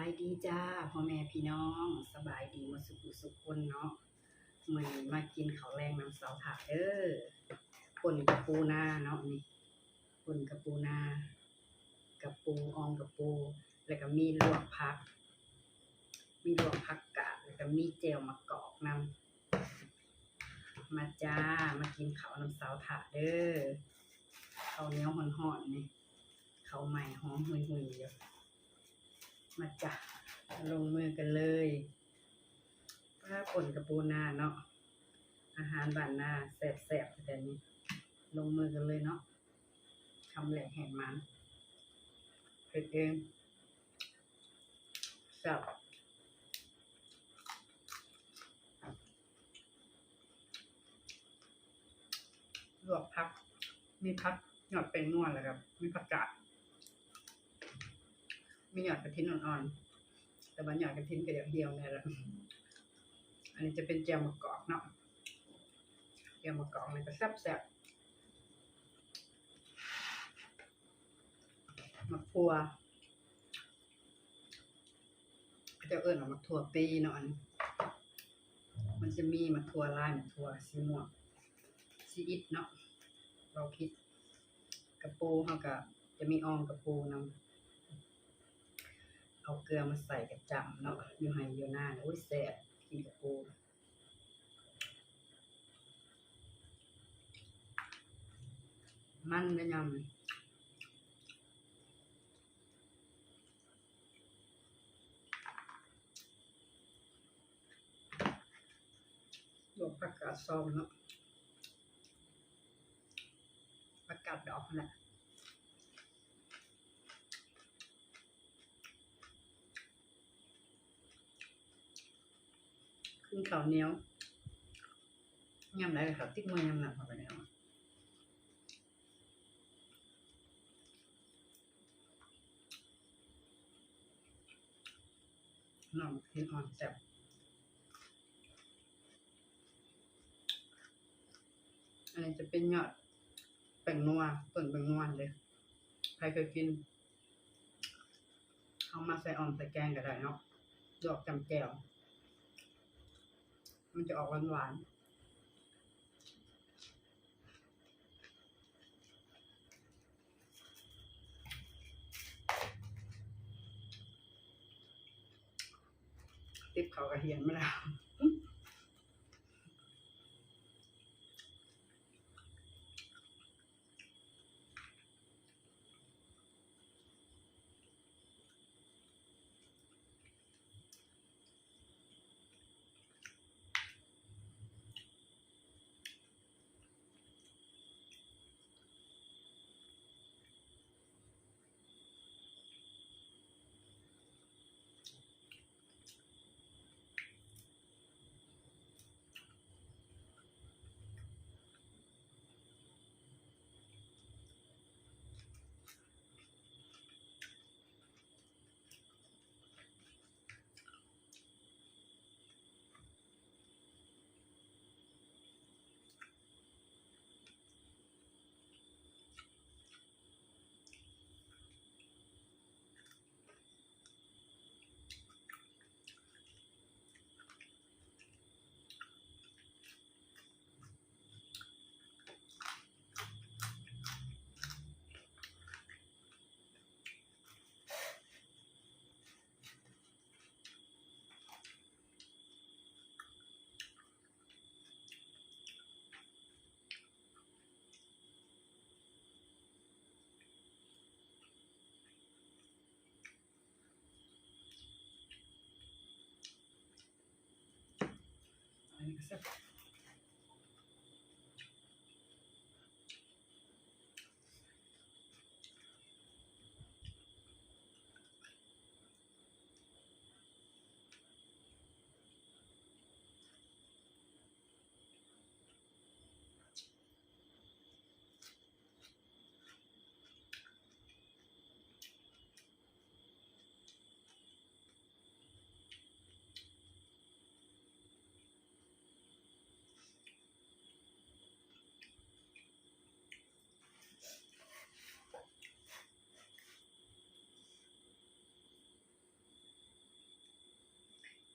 ສະບາຍດີຈ້າ ພໍ່ແມ່ພີ່ນ້ອງ ສະບາຍດີໝົດສຸຜູ້ສຸຄົນເນາະ. ມື້ນີ້ມາກິນເຂົ້າແລງນຳສາວຖາເດີ ປົ່ນກະປູນາເນາະ ນີ້ ປົ່ນກະປູນາ ກະປູ ອ່ອມກະປູ ແລ້ວກະມີລວກຜັກ ມີລວກຜັກກາດ ແລ້ວກະມີແຈ່ວໝາກກອກນຳ. ມາຈ້າ ມາກິນເຂົ້ານຳສາວຖາເດີ ເຂົ້າໜຽວຮ້ອນໆ ນີ້ ເຂົ້າໃໝ່ຫອມຫຸ່ຍໆ ຢູ່. ມາຈ້າ ລົງມືກັນເລີຍ. ປາ ປົ່ນກະປູນາເນາະ ອາຫານບ້ານນາແຊບໆ ແທ້ໆ ນີ້. ລົງມືກັນເລີຍເນາະ ຄຳແລກແຫກໝານ ເຮັດເອງ ແຊບ. ລວກຜັກ ມີຜັກ ຍອດແປ້ງນົວ ແລ້ວກໍມີຜັກກາດ ມີຍອດກະຖິນອ່ອນໆ ແຕ່ວ່າຍອດກະຖິນກໍຢາກຫ່ຽວແດ່ລະ. ອັນນີ້ຈະເປັນແຈ່ວໝາກກອກເນາະ ແຈ່ວໝາກກອກນີ້ກໍແຊບໆ. ໝາກຖົ່ວ ເຂົາເຈົ້າເອີ້ນວ່າໝາກຖົ່ວປີເນາະ ອັນ ມັນຈະມີໝາກຖົ່ວລາຍ ໝາກຖົ່ວສີມ່ວງ ຊີອິດເນາະ ເວົ້າຜິດ. ກະປູເຮົາກະຈະມີອ່ອມກະປູນຳ ເອົາເກືອມາໃສ່ກະຈ້ຳເນາະ ຢູ່ໄຮ່ຢູ່ນາ. ໂອ້ຍ ແຊບ ກິນກະປູ ມັນເດ້ຍາມນີ້. ລວກຜັກກາດຊອມເນາະ ຜັກກາດດອກຫັ້ນແຫຼະ. ກິນເຂົ້າໜຽວ ຍາມໃດກໍເຂົ້າຕິດມືຍາມນັ້ນ ເຂົ້າໄປແລ້ວ. ນ້ອງເຫັນອ່ອນແຊບ. ອັນນີ້ຈະເປັນຍອດແປ້ງນົວ ຕົ້ນແປ້ງນົວເດ້ ໃຜເຄີຍກິນ ເອົາມາໃສ່ອ່ອມໃສ່ແກງກໍໄດ້ເນາະ ລວກຈ້ຳແຈ່ວ ມັນຈະອອກຫວານໆ. ຕິບເຂົ້າກະຫຽນມາແລ້ວ.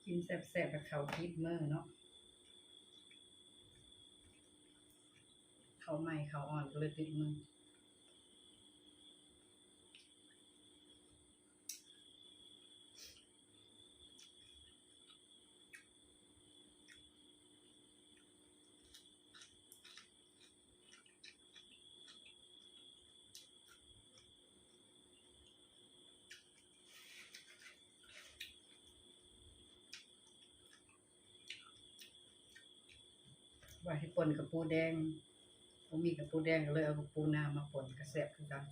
ກິນແຊບໆ ແລ້ວເຂົ້າຕິດມືເນາະ ເຂົ້າໃໝ່ເຂົ້າອ່ອນກໍເລີຍຕິດມື. ວ່າໃຫ້ປົ່ນກະປູແດງ ບໍ່ມີກະປູແດງກໍເລີຍເອົາກະປູນາມາປົ່ນ ກໍແຊບຄືກັນ.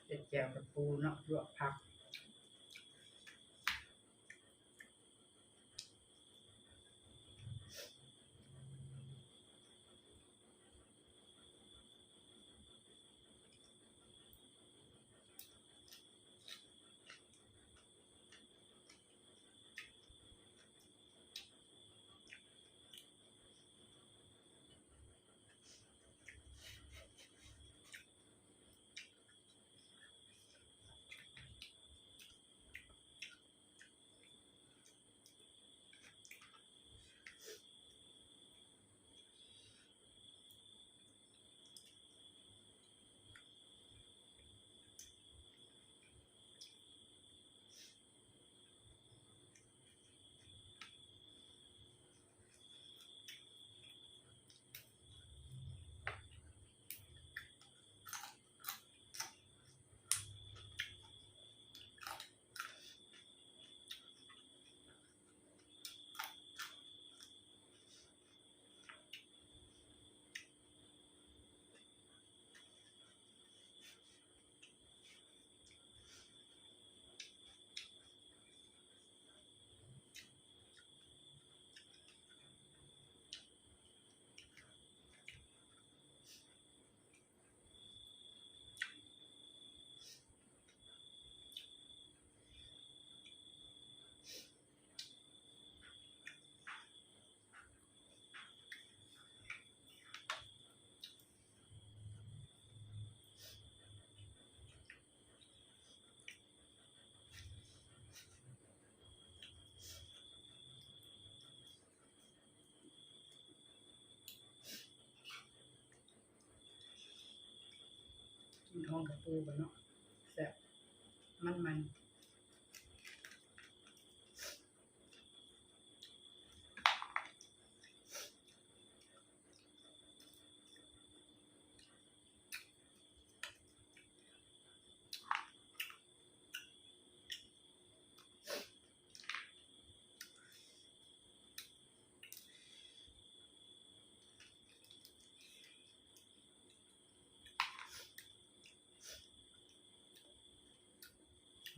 ເຮັດແຈ່ວກະປູເນາະ ລວກຜັກ. ກິນອ່ອນກະປູກ່ອນເນາະ ແຊບ ມັນໆ.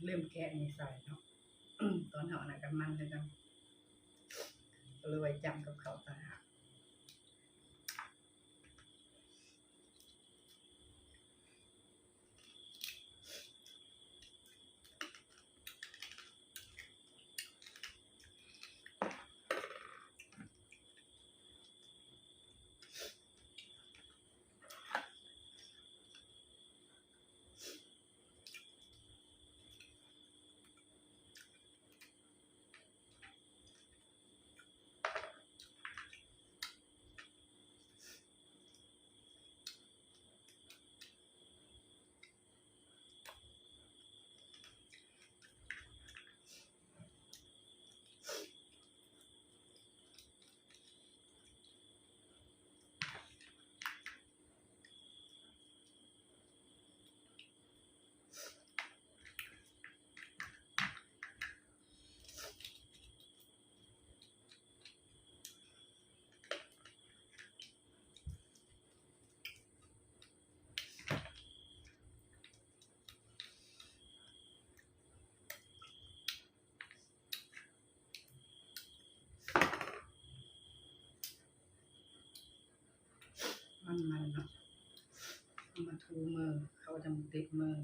ລືມແກະນີ້ໃສ່ເນາະ ຕອນເຮົາອັນນັ້ນກໍມັນຄືກັນ ກໍເລີຍໄວ້ຈ້ຳກັບເຂົ້າຕ່າງຫາກ. ມັນໆ ເນາະ ເອົາມາຖູມື ເຂົ້າຈັ່ງບໍ່ຕິດມື. ເ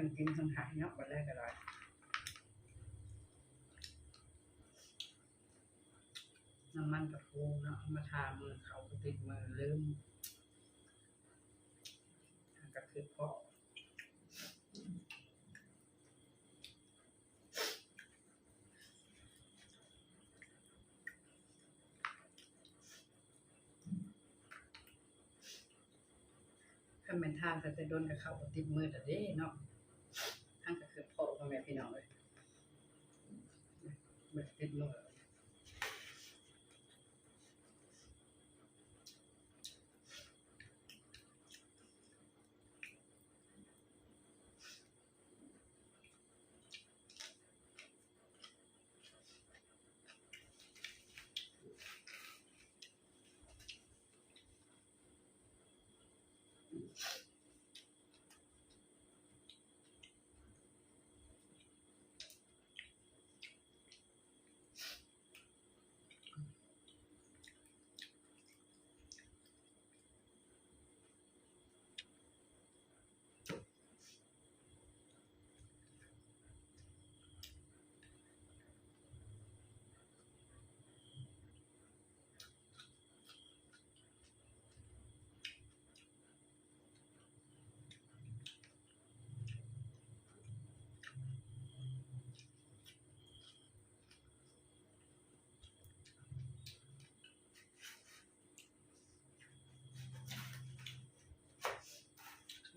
ທັງກິນທັງຖ່າຍເນາະ ບັດແລກກໍໄດ້ ນ້ຳມັນກະພຸງເນາະ ເອົາມາທາມື ເຂົ້າບໍ່ຕິດມື ລືມ ຫາກະຄືພໍ້. ຄັນແມ່ນທາງຕັ້ງແຕ່ດົນກໍເຂົ້າບໍ່ຕິດມືແລ້ວເດ້ເນາະ ຫາກະຄືພໍ້ ພໍ່ແມ່ພີ່ນ້ອງເອີຍ ບໍ່ຕິດມື.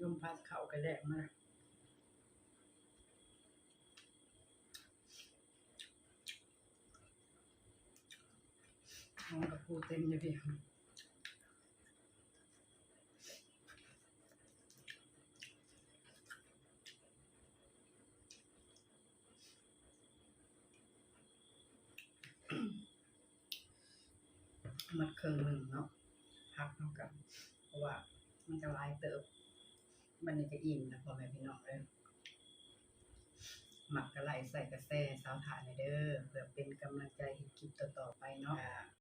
ລົມພັດເຂົ້າກະແລກມາ ຫ້ອງກະປູເຕັມຢູ່ພີ້. ໝົດເຄິ່ງໜຶ່ງເນາະ ຜັກເຮົາກະ ເພາະວ່າມັນກະຫຼາຍເຕີບ. ບັດນີ້ກະອີ່ມແລ້ວ ພໍ່ແມ່ພີ່ນ້ອງເອີຍ ມັກກະໄລ້ ໃສ່ກະແຊ ຊາວທ່ານແດ່ເດີ ເພື່ອເປັນກຳລັງໃຈເຮັດຄລິບຕໍ່ໆໄປເນາະ.